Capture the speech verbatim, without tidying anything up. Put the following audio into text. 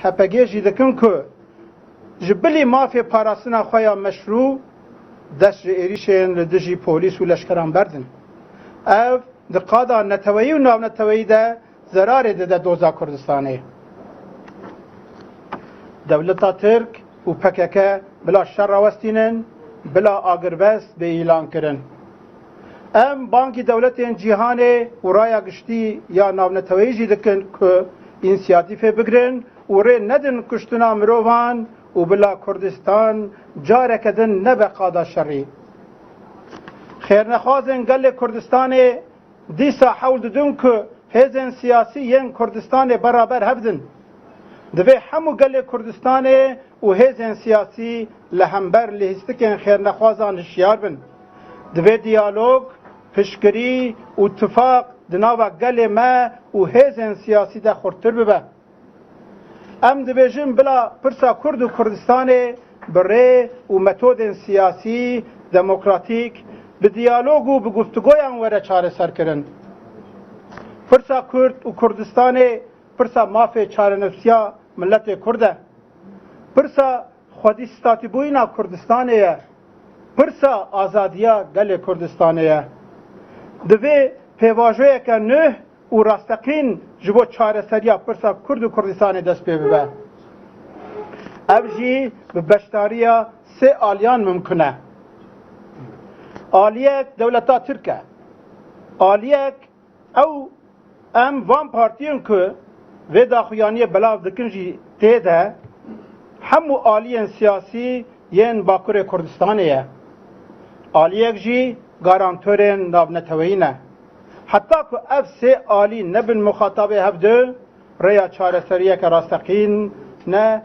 H P G jî dikin ku ji bilî mafê parastina xwe ya meşrû dest ji êrîşên li dijî polîs û leşkeran berdin. Ev di qada neteweyî û navneteweyî de zerarê dide doza Kurdistanê. Dewleta Tirk û P K K bila şer rawestînin, bila agirbest bê îlan kirin. Em bangî dewletên cîhanê û raya giştî ya navneteweyî jî dikin ku însiyatîfê bigirin û rê nedin kuştina mirovan û bila Kurdistan careke din nebe qada şerî. Xêrnexwazên gelê Kurdistanê dîsa hewl didin ku hêzên siyasî yên Kurdistanê beraber hevdin. Divê hemû gelê Kurdistanê û hêzên siyasî li hember lihîstikên xêrnexwazan hişyar bin. Divê diyalog, piştgirî û tifaq di nava gelê me û hêzên siyasî de xurttir bibe. Em dibêjin bila pirsa Kurd û Kurdistanê bi rê û metodên siyasî, demokratîk, bi diyalog û bi guftûgoyan were çareserkirin. Pirsa Kurd û Kurdistanê pirsa mafê çarenivîsiya miletê Kurd e. Pirsa xwedîstatîbûyîna Kurdistanê ye. Pirsa azadiya gelê Kurdistanê ye. Divê pêvajoyeke nuh û rasteqîn ji bo çareseriya pirsa Kurd û Kurdistanê dest pê bibe. Ev jî bi beşdariya sê aliyan mimkun e. Aliyek dewleta Tirk e. Aliyek ew em van partiyên ku vê daxuyaniyê belav dikin jî tê de hemû aliyên siyasî yên Bakurê Kurdistanê ye. Aliyek jî garantorên navneteweyî ne. Heta ku ev sê alî nebin muxatabê hevdu, rêya çareseriyeke rasteqîn ne